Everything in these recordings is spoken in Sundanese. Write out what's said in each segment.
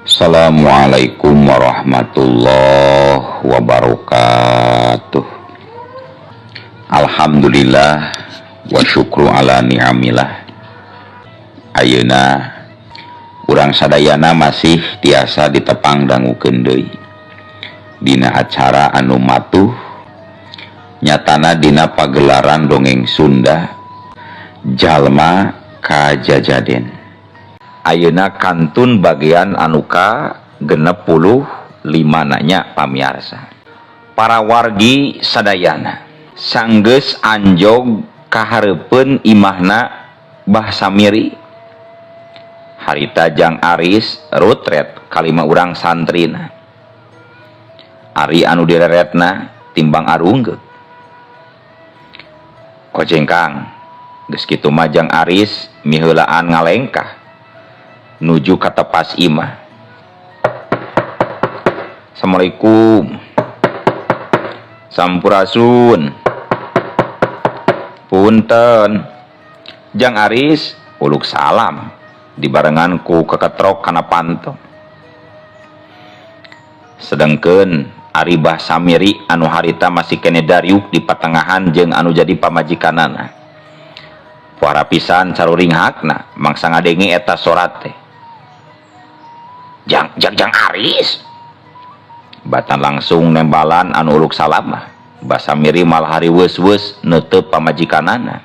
Assalamualaikum warahmatullahi wabarakatuh. Alhamdulillah wa syukru ala ni'amillah. Ayeuna urang sadayana masih tiasa ditepang dangukeun deui dina acara anu matuh, nyatana dina pagelaran dongeng Sunda Jalma Kajajaden. Ayeuna kantun bagian anu ka 65 nanya pamiarsa. Para wargi sadayana sanggeus anjog kahareupeun imahna Bah Samiri. Harita Jang Aris rutret kalima urang santrina. Ari anu direretna timbang arunggeuk. Kojengkang geus kitu mah Jang Aris miheulaan ngalengkah nuju ka tepas imah. Assalamualaikum. Sampurasun. Punten. Jang Aris uluk salam dibarengan ku keketrok kana panto. Sedengkeun ari Bah Samiri anu harita masih kene dariuk di patengahan jeung anu jadi pamajikanana. Puara pisan caruringhakna mangsa ngadenge eta sorat teh. Jang jang Jang Aris. Batan langsung nembalan anu uluk salam mah. Bah Samiri malah hariweus-weus neuteup pamajikanana.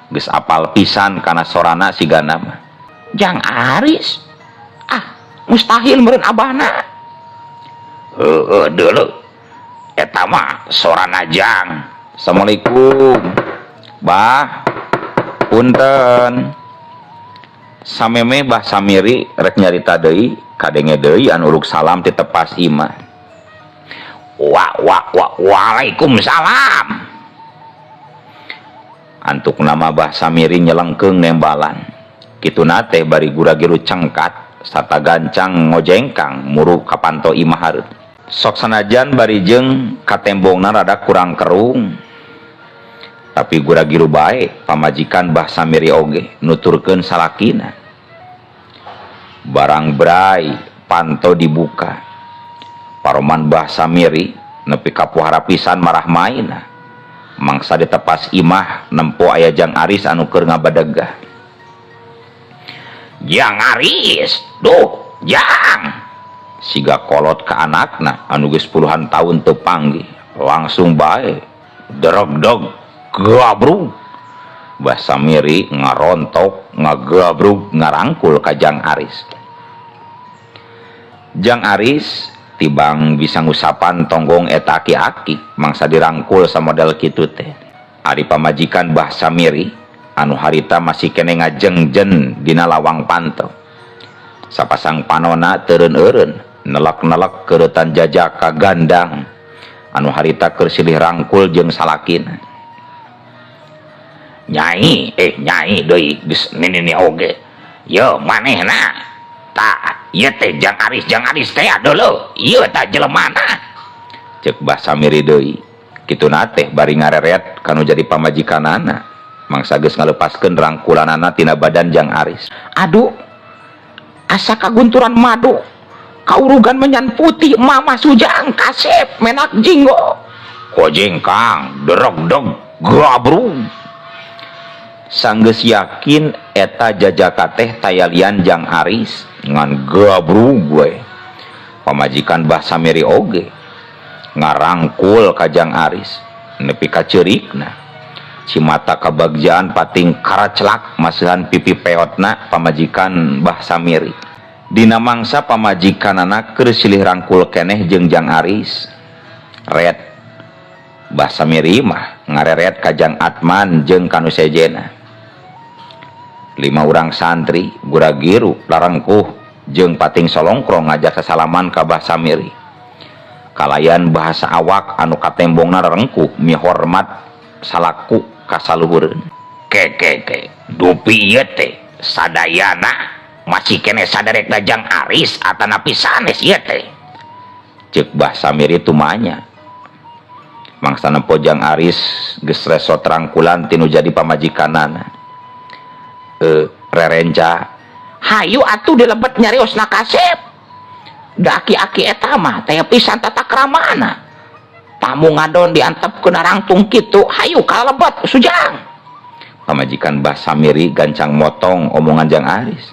Geus apal pisan kana sorana sigana mah. Jang Aris. Ah, mustahil meureun abahna. Heueuh deuleu. Eta mah sorana Jang. Assalamualaikum. Bah. Punten. Sameme Bah Samiri rek nyarita deui, kadenge deui anu uluk salam ti tepas imah. Wa wa wa waalaikumsalam. Antuk nama Bah Samiri nyelengkeung nembalan. Kituna teh bari gura-giru cengkat sarta gancang ngojengkang muru ka panto imah hareup. Sok sanajan bari jeung katembongna rada kurang kerung. Tapi gura-giru bae pamajikan Bah Samiri oge nuturkeun salakina. Barang brai panto dibuka. Paroman Bah Samiri nepi ka puhara pisan marah maina. Mangsa ditepas imah nempo aya Jang Aris anu keur ngabadegah. Jang Aris, duh, Jang. Siga kolot ka anakna anu geus puluhan tahun teu panggih, langsung bae dereg-deg gabrug. Bah Samiri ngarontok ngagabrug ngarangkul ka Jang Aris. Jang Aris tibang bisa ngusapan tonggong eta aki-aki mangsa dirangkul samodel kitu teh. Ari pamajikan Bah Samiri anu harita masih kene ngajengjen dina lawang panto. Sapasang panona teureun-eureun nelek-nelek keuretan jajaka gandang anu harita keur silih rangkul jeung salakina. Nyai, nyai deui geus nini oge. Yo manehna. Tah, ieu teh Jang Aris teh deuleu. Ieu tah jelemana. Ceuk Bah Samiri deui. Kituna teh bari ngareret kanu jadi pamajikanana. Mangsa geus ngalepaskeun rangkulanana tina badan Jang Aris. Aduh. Asa kagunturan madu. Kaurugan menyan putih Mama Sujang kasep menak jinggo. Kojengkang dereg-deg gabrug. Sanggeus yakin eta jajaka teh tayalian Jang Aris ngan gabrug we. Pamajikan Bah Samiri oge ngarangkul ka Jang Aris nepi ka ceurikna. Cimata kabagjaan pating karacelak masihan pipi peotna pamajikan Bah Samiri. Dina mangsa pamajikanana keur silih rangkul keneh jeung Jang Aris. Red Bah Samiri mah ngareret ka Jang Atman jeung kanu sejena. 5 urang santri gura-giru larengkuh jeung pating solongkrong ngajak sasalaman ka Bah Samiri. Kalayan bahasa awak anu katembongna rerengkuh mihormat salaku kasaluhureun. Ke ke ke dupi ieu teh sadayana masih kene saderek Jang Aris atanapi sanes ieu teh. Ceuk Bah Samiri tumanya. Mangsa nempo Jang Aris geus resot rangkulan tinu jadi pamajikanana. Rerenca Hayu atuh dilebet nyariosna kasep. Da aki-aki eta mah teh pisan tata kramana. Tamu ngadon diantepkeun rangtung kitu, hayu kalebet Sujang. Pamajikan Bah Samiri gancang motong omongan Jang Aris.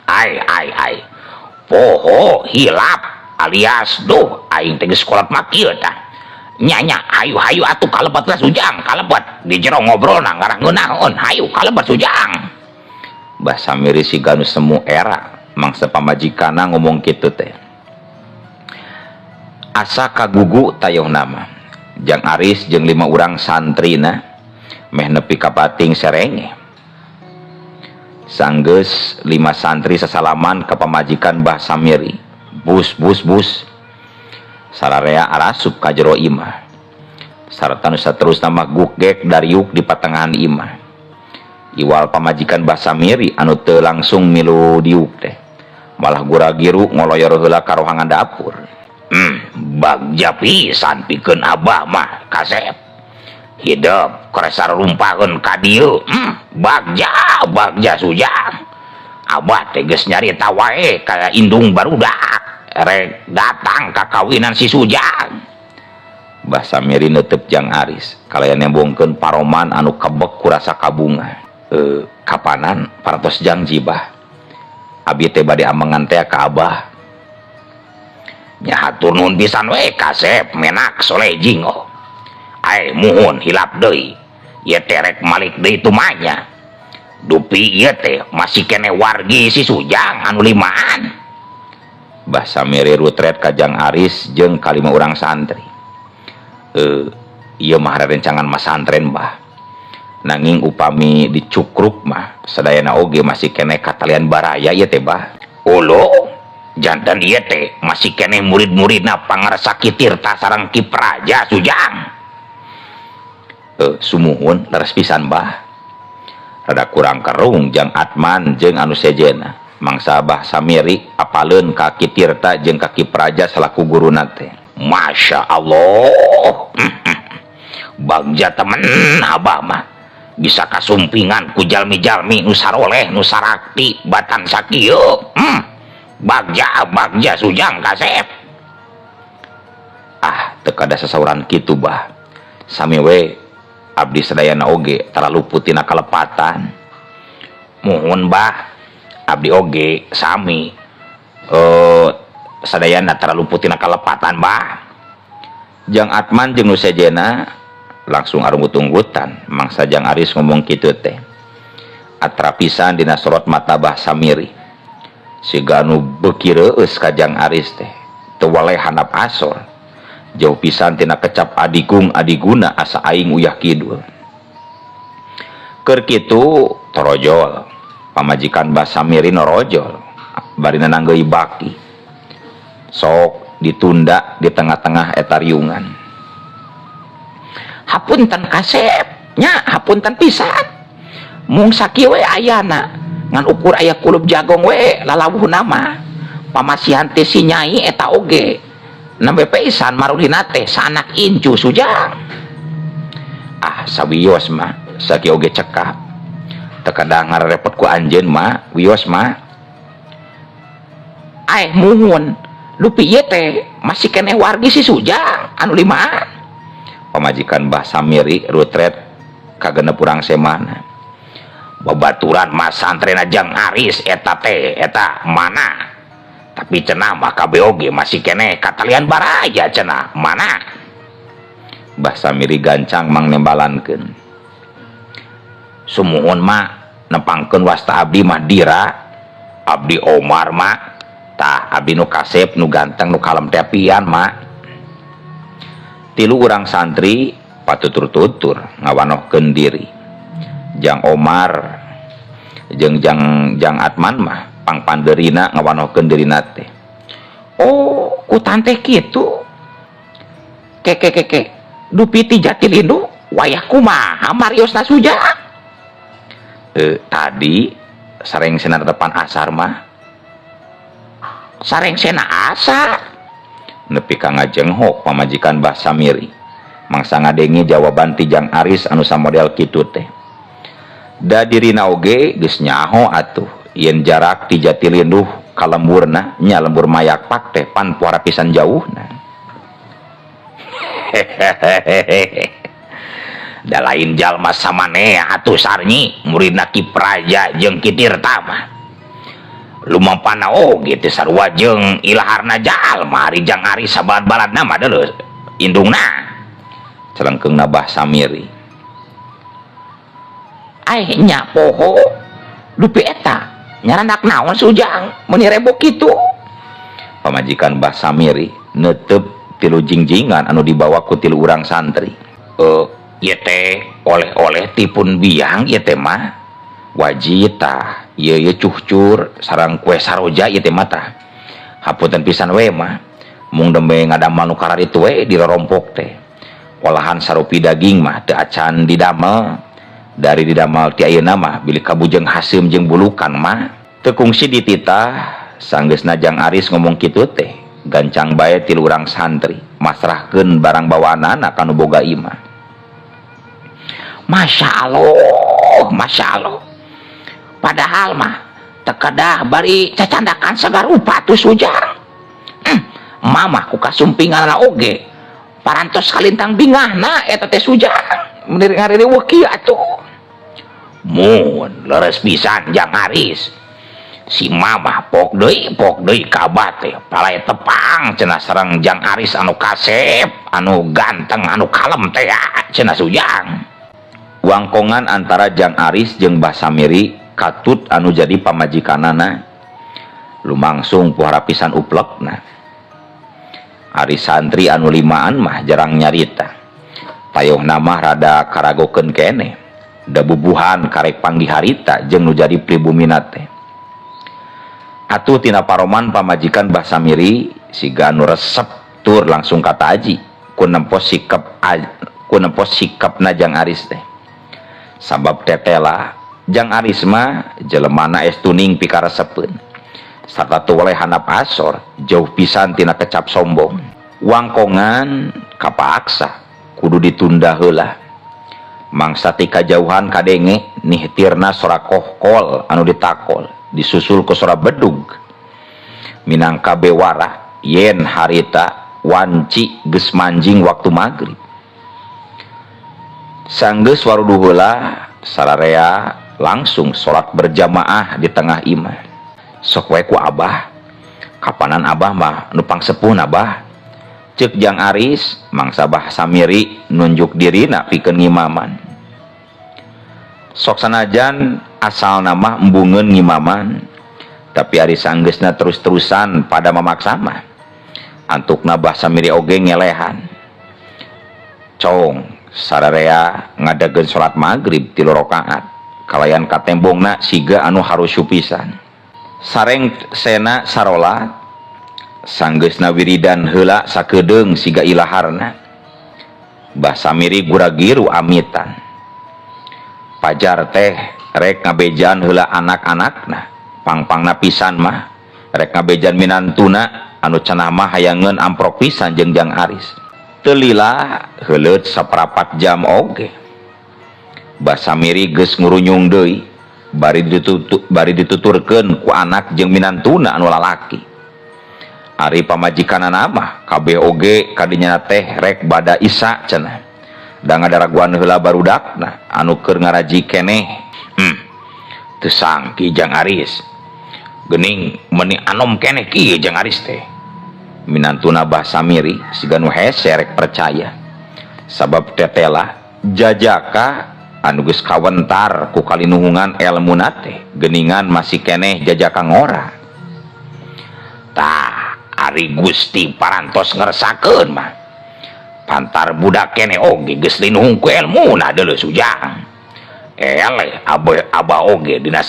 Ai ai ai. Poho hilap alias duh aing teh geus kolot mah kieu tah. Nya nya hayu hayu atuh kalebet lah Sujang, kalebet. Di jero ngobrolna ngarah ngeunaheun, hayu kalebet Sujang. Bah Samiri siga nu semu era mangsa pamajikanna ngomong kitu teh. Asa kagugu tayohna mah. Jang Aris jeung 5 urang santrina meh nepi ka pating serenge. Sanggeus 5 santri sasalaman ka pamajikan Bah Samiri. Bus bus bus. Sararea arasup ka jero imah. Sarta nu saterusna mah gugek dariuk di patengahan imah. Iwal pamajikan Bah Samiri anu teu langsung milu diuk teh. Malah gura-giru ngoloyor heula ka rohangan dapur. Bagja pisan pikeun abah mah kasep. Hidup keresa rumpakeun ka dieu. Bagja bagja Sujang. Abah teh geus nyarita wae ka indung barudak. Rek datang ka kawinan si Sujang. Bah Samiri neuteup Jang Aris kalayan nembongkeun paroman anu kebek ku rasa kabunga. Kapanan parantos jangji bah. Abi teh bade amengan teh ka abah. Nya hatur nuhun pisan we kasep menak soleh jingo. Ai muhun hilap deui. Ieu teh rek malik deui tumanya. Dupi ieu teh masih kene wargi si Sujang anu limaan. Bah Samiri rutret ka Jang Aris jeung kalima urang santri. Ieu mah rerencangan masantren bah. Nanging upami dicukruk mah sadayana oge masih kene katalian baraya ieu teh bah. Olo jantan ieu teh masih kene murid-muridna pangarsa Ki Tirta sareng Ki Praja Sujang. Sumuhun leres pisan bah. Rada kurang kerung Jang Atman jeung anu sejena. Mangsa Bah Samiri apaleun ka Ki Tirta jeung ka Ki Praja salaku guruna teh. Masya Allah. Bagja temen abah mah bisa kasumpingan ku jalmi-jalmi nu saroleh nu sarakti batan sakieu. Bagja bagja Sujang kasep. Ah, teu kada sasauran kitu bah. Sami we abdi sadayana oge tara luput tina kalepatan. Muhun bah, abdi oge sami sadayana tara luput tina kalepatan bah. Jang Atman jeung nu sejena langsung arunggut-unggutan mangsa Jang Aris ngomong kitu teh. Atra pisan dina sorot mata Bah Samiri. Siga nu beuki reueus ka Jang Aris teh. Teu waleh handap asor. Jauh pisan tina kecap adigung adiguna asa aing uyah kidul. Keur kitu torojol pamajikan Bah Samiri norojol bari nananggeui baki. Sok ditunda di tengah-tengah eta riungan. Hapunten kasep nya, hapunten pisan. Mung sakieu we ayana ngan ukur aya kulub jagong we lalawuhna mah. Pamasihan teh si nyai eta oge nembe pisan marulina teh sanak incu Sujang. Ah sawios mah sakieu oge cekap. Teu kada ngarepot ku anjeun mah wios mah. Ai muhun dupi ieu teh masih keneh wargi si Sujang anu limaan. Pamajikan Bah Samiri rutret ka genep urang semana. Babaturan mah santrena Jang Aris eta teh eta mana. Tapi cenah mah kabeh oge masih keneh katalian baraya cenah mana. Bah Samiri gancang mang nembalankeun. Sumuhun mah nepangkeun wasta abdi mah Dira, abdi Omar mah tah abdi nu kasep nu ganteng nu kalem teh pian mah. Tilu urang santri patutur-tutur ngawanohkeun diri. Jang Omar jeung Jang Atman mah pangpandeurina ngawanohkeun dirina teh. Oh, ku tante kitu. Ke ke ke ke. Dupi ti Jatilindu wayah kumaha mariosna Sujang? Tadi sarengsena depan asar mah. Sarengsena asar. Nepi ka ngajenghok pamajikan Bah Samiri. Mangsa ngadenge jawaban ti Jang Aris anu samodel kitu teh. Da dirina oge geus nyaho atuh. Yen jarak ti Jatilinduh ka lemburna nya lembur Mayakpak teh pan puara pisan jauhna. Hehehehe. Da lain jalma samanea atuh Sarnyi muridna Ki Praja jeung Ki Tirta mah. Lumampana oge teu sarua jeung ilaharna jalma ari Jang Aris sabalad-baladna mah deuleu indungna. Celengkeungna Bah Samiri. Aih nya poho dupi eta nyarandak naon si Ujang meuni rebo kitu. Pamajikan Bah Samiri neuteup tilu jingjingan anu dibawa ku tilu urang santri. Ieu teh oleh-oleh ti pun biang ieu teh mah. Wajit tah ieu ieu cuhcur sareng kue saroja ieu teh mah tah. Hapunten pisan we mah mung dembe ngadamel nu kararitu we dirorompok teh. Olahan sarupi daging mah teu acan didamel. Dari didamel ti ayeuna mah bilih kabujeng haseum jeung bulukan mah. Teu kungsi dititah sanggeusna Jang Aris ngomong kitu teh gancang bae tilu urang santri masrahkeun barang bawaanana ka nu boga imah. Masya Allah, Masya Allah. Padahal mah teu kedah bari cacandakan sagarupa tuh Ujang. Mamah ku kasumpinganna oge parantos kalintang bingahna eta teh Ujang. Meuni ngaririweuh kieu atuh. Mun leres pisan Jang Aris. Si mamah pok deui ka abah teh palay tepang cenah sareng Jang Aris anu kasep, anu ganteng, anu kalem teh cenah Ujang. Wangkongan antara Jang Aris jeung Bah Samiri katut anu jadi pamajikanana lumangsung pohara pisan uplekna. Ari santri anu limaan mah jarang nyarita. Tayohna mah rada karagokeun keneh. Da bubuhan karek panggih harita jeung nu jadi pribumina teh. Atuh tina paroman pamajikan Bah Samiri siga anu resep tur langsung kataji ku nempo sikap ku nempo sikapna Jang Aris teh. Sabab tetela Jang Aris mah jelemana es tuning pikaresepeun. Sarta tuweleh handap asor jauh pisan tina kecap sombong. Wangkongan kapaksa kudu ditunda heula. Mangsa ti kajauhan kadenge nihtirna sora kohkol anu ditakol disusul ku sora bedug. Minangka bewara yen harita wanci geus manjing waktu magrib. Sanggeus waruduh heula sararea langsung salat berjamaah di tengah imah. Sok we ku abah, kapanan abah mah nu pangsepuhna bah. Ceuk Jang Aris mangsa Bah Samiri nunjuk dirina pikeun ngimaman. Sok sanajan asalna mah embungeun ngimaman, tapi ari sanggeusna terus-terusan pada mamaksa mah. Antukna Bah Samiri oge ngelehan. Cong sararea ngadageun salat magrib 3 rakaat. Kalayan katembongna siga anu harusu pisan. Sareng sena sarolat sanggeusna wiridan heula sakedeung siga ilaharna. Bah Samiri gura-giru amitan. Pajar teh rek ngabejan heula anak-anakna, pangpangna pisan mah rek ngabejan minantuna anu cenah mah hayangeun amprok pisan jeung Jang Aris. Teu lila heuleut saparapat jam oge. Bah Samiri geus ngurunyung deui bari dituturkeun ku anak jeung minantuna anu lalaki. Ari pamajikanana mah kabeh oge kadinya teh rek bada isa cenah. Da ngadaraguan heula barudakna anu keur ngaraji keneh. Teu sangki Jang Aris. Geuning meuni anom keneh kieu Jang Aris teh. Minantuna Bah Samiri siga nu hese rek percaya. Sabab tetela jajaka anu geus kawentar ku kalinuhungan elmuna teh geuningan masih keneh jajaka ngora. Tah ari Gusti parantos ngersakeun mah. Pantar budak keneh oge geus linuhung ku elmuna deuleu Ujang. Eleh abah, abah oge dina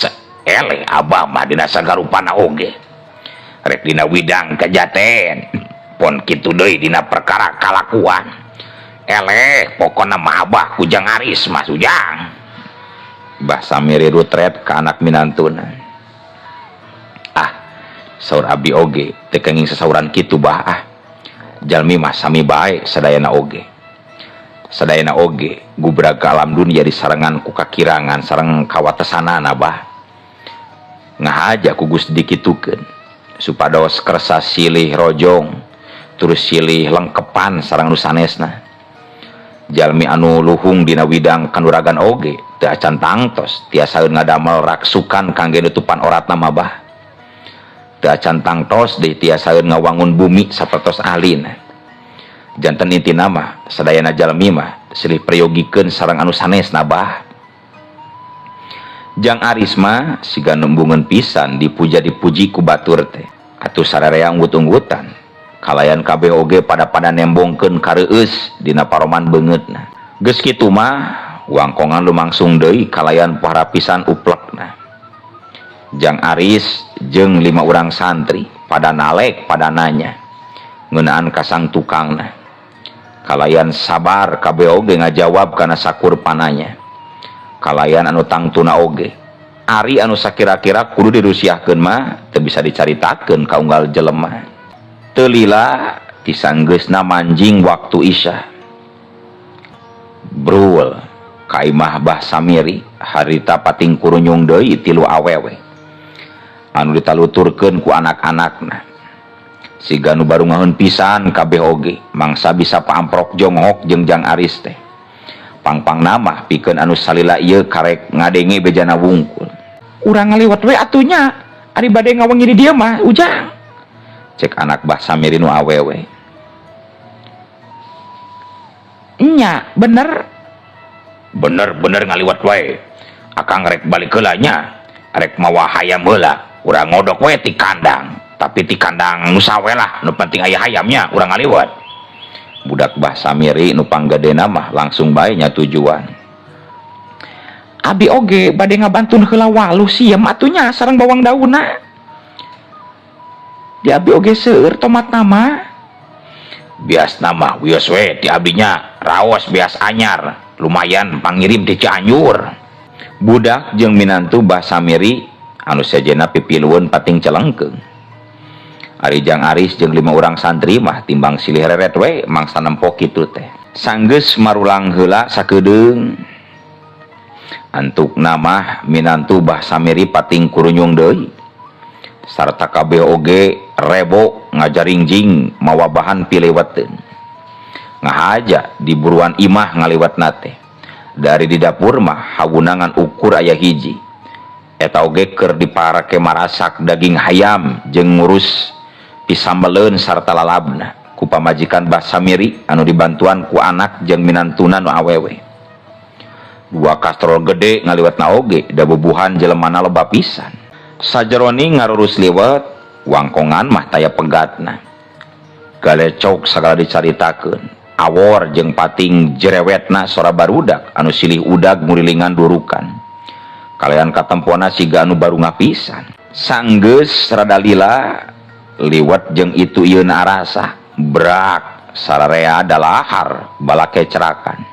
eleh abah mah dina sagarupana oge. Rek dina widang kajaten pon kitu deui dina perkara kalakuan. Eleh pokona mah abah ku Jang Aris mah Ujang. Bah Samiri rutret ka anak minantuna. Ah, saur abdi oge teu kenging sasauran kitu bah ah. Jalmi mah sami bae sadayana oge. Sadayana oge gubrag ka alam dunia disarengan ku kakirangan sareng kawatesanana bah. Ngahaja ku Gusti dikitukeun supados kersa silih rojong terus silih lengkepan sareng nu sanesna. Jalmi anu luhung dina widang kanuragan oge teu acan tangtos tiasaeun ngadamel raksukan kangge nutupan oratna mah bah. Teu acan tangtos deui tiasaeun ngawangun bumi sapertos ahlina. Janten intina mah sadayana jalmi mah silih prayogikeun sareng anu sanesna bah. Jang Aris mah siga nembungeun pisan dipuja-dipuji ku batur teh. Atuh sararea unggut-unggutan. Kalayan kabeh oge pada-pada nembongkeun kareueus dina paroman beungeutna. Geus kitu mah wangkongan lumangsung deui kalayan pohara pisan uplekna. Jang Aris jeung 5 urang santri pada nalek pada nanya ngeunaan kasang tukangna. Kalayan sabar kabeh oge ngajawab kana sakur pananya. Kalayan anu tangtuna oge ari anu sakira-kira kudu dirusiahkeun mah teu bisa dicaritakeun ka unggal jelema. Teu lila tisanggeusna manjing waktu isya. Brul ka imah Bah Samiri harita pating kurunyung deui 3 awewe anu ditaluturkeun ku anak-anakna. Siga nu baru ngaheun pisan kabeh oge mangsa bisa paamprok jonghok jeung Jang Aris teh. Pangpang nama pikeun anu salila ieu karek ngadenge bejana wungkul. Urang ngaliwat we atunya ari bade ngawengi di dieu mah ujang. Cek anak Bah Samiri nu awewe. Nya bener. Bener-bener ngaliwat wae. Akang rek balik heula nya. Rek mawa hayam heula. Urang ngodok we ti kandang. Tapi ti kandang nu sawe lah, nu penting aya hayamnya urang ngaliwat. Budak Bah Samiri nu panggedena mah langsung bae nya tujuan. Abi oge bade ngabantun heula waluh siem atunya sareng bawang daunna. Di abi oge seueur tomat nama. Biasna mah wios we di abinya raos bias anyar, lumayan pangirim ti Cianjur. Budak jeung minantu Bah Samiri anu sejenna pipilueun pating celengkeung. Ari Jang Aris jeung 5 urang santri mah timbang silih reret we mangsa nempo kitu teh. Sanggeus marulang heula sakedeung. Antukna mah minantu Bah Samiri pating kurunyung deui. Sarta kabeh oge rebo ngajaringjing mawa bahan pileweteun. Ngahaja di buruan imah ngaliwatna teh. Dari di dapur mah hawunangan ukur aya hiji. Eta oge keur diparake marasak daging hayam jeung ngurus pisambeleun sarta lalabna ku pamajikan Bah Samiri anu dibantuan ku anak jeung minantuna nu awewe. 2 kastrol gede ngaliwatna oge da bubuhan jelemana loba pisan. Sajeroni ngarurus liwet wangkongan mah taya pegatna. Galecok sagala dicaritakeun. Awor jeung pating jerewetna sora barudak anu silih udag ngurilingan durukan. Kalayan katempona siga anu baru ngapisan. Sanggeus rada lila liwet jeung itu ieu na arasa brak sararea dalahar balake cerakan.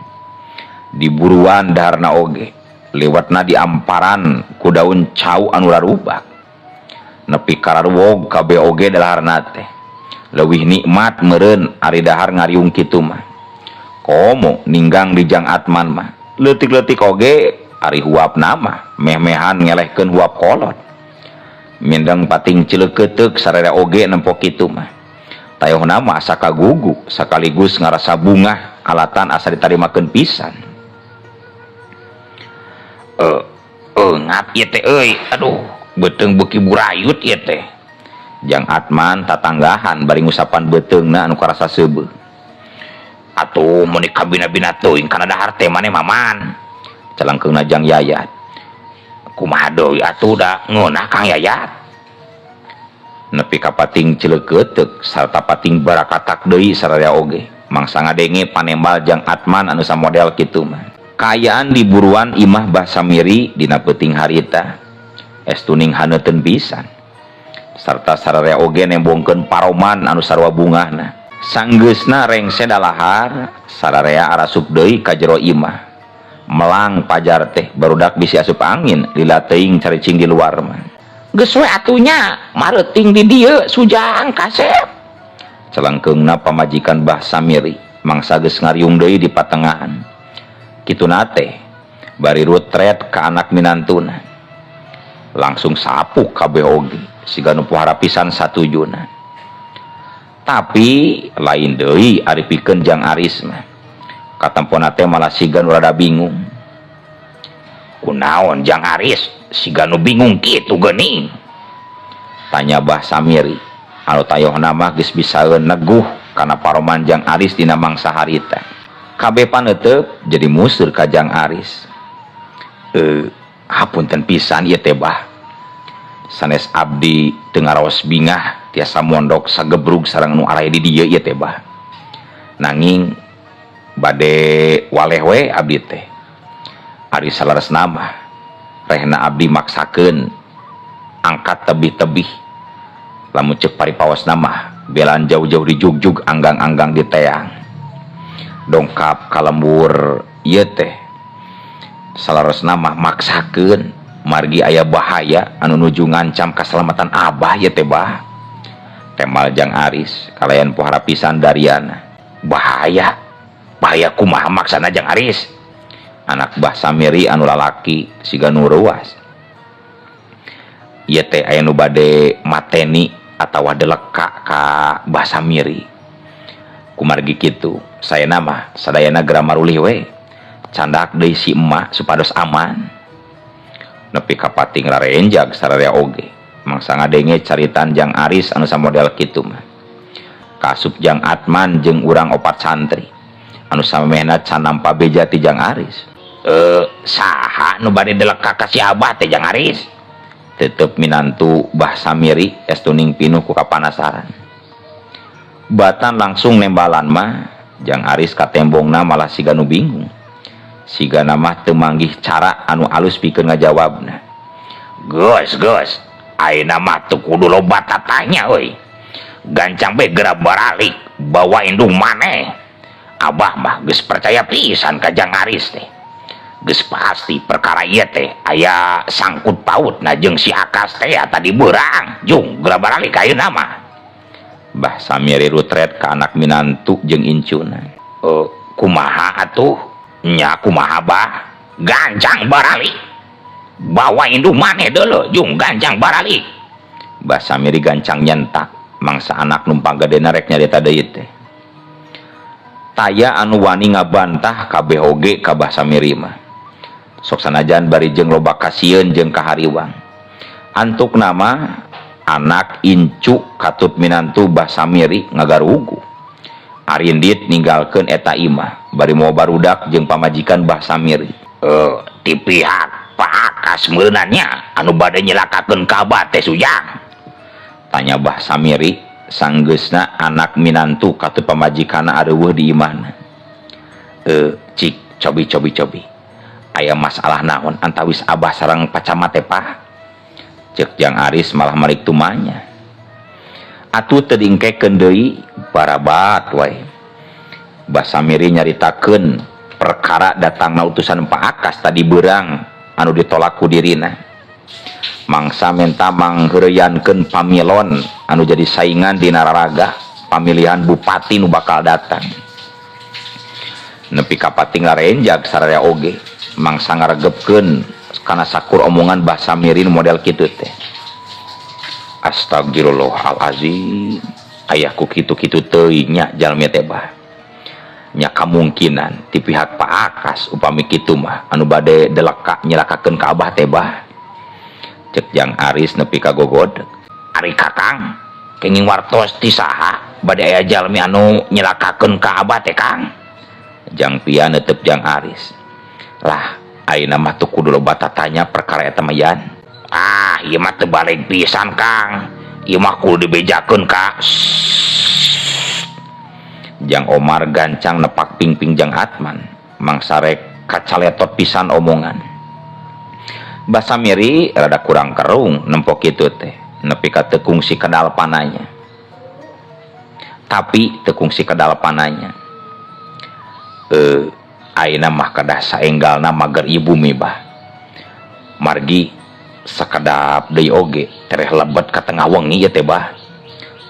Diburuan daharna oge liwetna diamparan ku daun cau anu rarubak. Nepi kararuwog kabeh oge dalaharna teh. Leuwih nikmat meureun ari dahar ngariung kitu mah. Komo ninggang di Jang Atman mah. Leutik-leutik oge ari huapna mah meh-mehan ngelehkeun huap kolot. Mindeng pating cileukeuteup sararea oge nempo kitu mah. Tayohna mah asa kagugu sakaligus ngarasa bungah alatan asa ditarimakeun pisan. Ngap ieu teh euy, aduh, beuteung beuki burayut ieu teh. Jang Atman tatanggahan bari ngusapan beuteungna anu karasa seubeuh. Atuh mun dikabina-bina teuing kana dahar teh maneh maman. Calangkeungna Jang Yayat. Kumaha deui atuh da ngeunah Kang Yayat. Nepi ka pating cileukeuteup sarta pating barakatak deui sararea oge. Mangsa ngadenge panembal Jang Atman anu samodel kitu mah. Kaayaan di buruan imah Bah Samiri dina peuting harita. Estuning haneuteun pisan. Sarta sararea oge nembongkeun paroman anu sarua bungahna. Sanggeusna rengse dalahar, sararea arasup deui ka jero imah. Melang pajar teh barudak bisi asup angin lila teuing caricing di luar mah. Geus we atunya mareuting di dieu sujang kasep. Celengkeungna pamajikan Bah Samiri mangsa geus ngariung deui di patengahan. Kituna teh bari rutret ka anak minantuna. Langsung sapuk kabeh oge siga nu pohara pisan satujuna. Tapi lain deui ari pikeun Jang Aris mah. Katempona teh malah siga nu rada bingung. Kunaon, Jang Aris, siga nu bingung kitu geuning? Tanya Bah Samiri anu tayohna mah geus bisaeun neguh kana paroman Jang Aris dina mangsa harita. Kabeh paneuteup jadi museur ka Jang Aris. Hapunten pisan ieu teh, Bah. Sanes abdi teu ngaraos bingah tiasa mondok sagebrug sareng nu araya di dieu ieu teh, Bah. Nanging bade waleh we abdi teh. Ari saleresna mah rehna abdi maksakeun angkat tebih-tebih. Lamun ceuk paripaosna mah belaan jauh-jauh dijugjug, anggang-anggang diteang. Dongkap ka lembur ieu teh saleresna mah maksakeun margi aya bahaya anu nuju ngancam kasalamatan Abah ieu teh, Bah. Temal Jang Aris kalayan pohara pisan dariana. Bahaya? Bahaya kumaha maksana, Jang Aris? Anak Bah Samiri anu lalaki siga nu reuas. Ieu teh aya nu bade mateni atawa deleka ka Bah Samiri. Kumargi kitu saena mah sadayana geura marulih we. Candak deui si emak supados aman. Nepi ka pating rarenjag sararea oge mangsa ngadenge caritan Jang Aris anu samodel kitu mah. Kasup Jang Atman jeung urang opat santri anu samemehna can nampa beja ti Jang Aris. Saha nu bade deleka ka si Abah teh, Jang Aris? Tetep minantu Bah Samiri estuning pinuh ku kapanasaran. Batan langsung nembalan mah Jang Aris katembongna malah siga nu bingung. Sigana mah teu manggih cara anu alus pikeun ngajawabna. Geus, geus, ayeuna mah teu kudu loba tatanya euy. Gancang bae geura baralik bawa indung maneh. Abah mah geus percaya pisan ka Jang Aris teh. Geus pasti perkara ieu teh aya sangkut pautna jeung si Akas teh tadi beurang. Jung, geura baralik ayeuna mah. Bah Samiri rutret ka anak minantu jeung incuna. Kumaha atuh? Nya kumaha, Bah? Gancang baralik. Bawa indung maneh deuleu, jung gancang baralik. Bah Samiri gancang nyentak mangsa anak numpang gedena rek nyarita deui teh. Taya anu wani ngabantah kabeh oge ka Bah Samiri mah. Sok sanajan bari jeung loba kasieun jeung kahariwang. Antuk nama anak incu katut minantu Bah Samiri ngagarugu. Arindit ninggalkeun eta imah bari mawa barudak jeung pamajikan Bah Samiri. Ti pihak Pak Akas meureunna anu bade nyelakakeun ka Abah teh, Sujang? Tanya Bah Samiri sanggeusna anak minantu katut pamajikanna areuweuh di imahna. Cik, cobi cobi cobi. Aya masalah naon antawis Abah sareng Pak Camat teh, Pah? Ceuk Jang Aris malah malik tumanya. Atuh teu diengkekeun deui barabat wae. Bah Samiri nyaritakeun perkara datangna utusan Pak Akas tadi beurang anu ditolak ku dirina. Mangsa menta mangheureyankeun pamilon anu jadi saingan dina raraga pamilihan bupati nu bakal datang. Nepi ka pating larenjag sararea oge mangsa ngaregepkeun kana sakur omongan Bah Samiri nu model kitu teh. Astagfirullahalazim. Aya ku kitu-kitu teuing nya jalmi teh, Bah. Nya kamungkinan ti pihak Pak Akas upami kitu mah anu bade deleka nyelakakeun ka Abah teh, Bah. Cek Jang Aris nepi ka gogodeg. Ari Kakang kenging wartos ti saha bade aya jalmi anu nyelakakeun ka Abah teh, Kang? Jang Pia netep Jang Aris. Lah, ayeuna mah teu kudu loba tatanya perkara eta mah, Yan. Ah, ieu mah teu balik pisan, Kang. Ieu mah kudu dibejakeun ka. Jang Omar gancang nepak pingping Jang Atman mangsa rek kacaletot pisan omongan. Bah Samiri rada kurang kerung nempo kitu teh nepi ka teu kungsi kedal pananya. Tapi teu kungsi kedal pananya. Ayeuna mah kedah saenggalna mager ieu bumi, Bah. Margi sakedap deui oge tereh lebet ka tengah wengi ieu teh, Bah.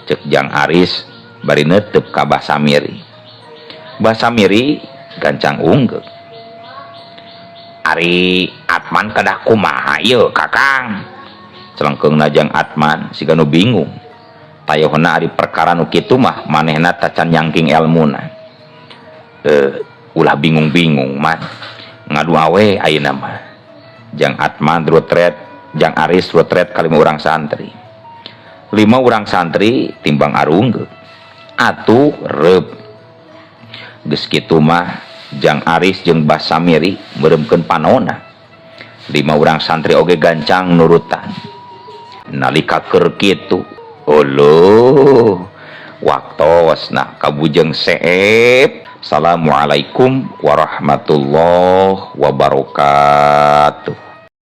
Ceuk Jang Aris bari neuteub ka Bah Samiri. Bah Samiri gancang unggeuk. Ari Atman kedah kumaha ieu, Kakang? Celengkeungna Jang Atman siga nu bingung. Tayohna ari perkara nu kitu mah manehna tacan nyangking elmuna. Ulah bingung-bingung man. Ngadua we ayeuna mah. Jang Atman rutret, Jang Aris rutret ka 5 urang santri. 5 urang santri timbang arungge. Atuh reup. Geus kitu mah Jang Aris jeung Bah Samiri meureumkeun panona. 5 urang santri oge gancang nurutan. Nalika keur kitu, uluh, waktosna kabujeng seep. Assalamualaikum warahmatullahi wabarakatuh.